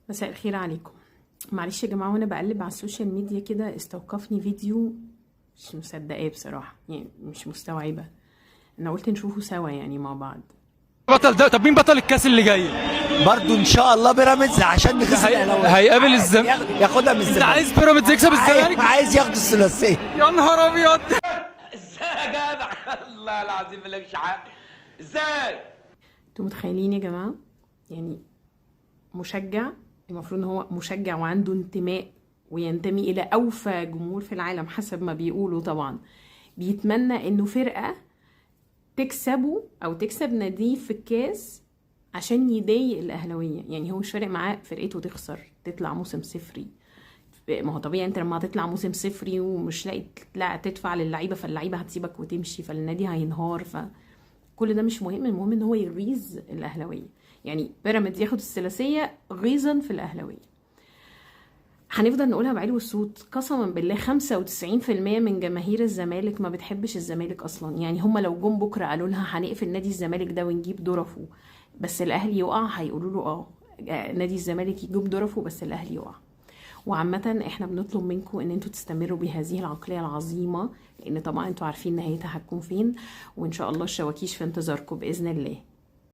مساء الخير عليكم. معلش يا جماعة، وانا بقلب على ال social media كده استوقفني فيديو مش مصدقاه بصراحة، يعني مش مستوعبة. انا قلت نشوفه سوا يعني مع بعض. بطل ده. طب مين بطل الكاس اللي جاي؟ برضو ان شاء الله بيراميدز عشان نخسر الاهلاوية. هيقابل عايز الزم- ياخدها من انت الزمالك. عايز بيراميدز يكسب الزمالك؟ عايز ياخد الثلاثية. يا نهار ابيض! ازاي يا جدع؟ الله العظيم مالكش حق، ازاي؟ انتوا متخيلين يا جماعة؟ يعني مشجع المفروض ان هو مشجع وعنده انتماء وينتمي الى اوفى جمهور في العالم حسب ما بيقولوا طبعا، بيتمنى انه فرقة تكسبه او تكسب ناديه في الكاس عشان يضايق الاهلاوية. يعني هو مش فارق معاه فرقته تخسر تطلع موسم صفري، ما هو طبيعي انت لما هتطلع موسم صفري ومش لاقي لا تدفع للعيبة، فاللعيبه هتسيبك وتمشي، فالنادي هينهار، فكل ده مش مهم. المهم ان هو يغيظ الاهلاوية. يعني بيراميدز ياخد الثلاثية غيظا في الاهلاوية. هنفضل نقولها بعلو الصوت، قسما بالله 95% من جماهير الزمالك ما بتحبش الزمالك اصلا. يعني هم لو جم بكره قالوا لها هنقفل نادي الزمالك ده ونجيب ظرفة بس الاهلي يقع، هيقولوا له نادي الزمالك يجيب ظرفة بس الاهلي يقع. وعامة احنا بنطلب منكم ان انتوا تستمروا بهذه العقلية العظيمة، لان طبعا انتوا عارفين نهايتها هتكون فين، وان شاء الله الشواكيش في انتظاركم بإذن الله.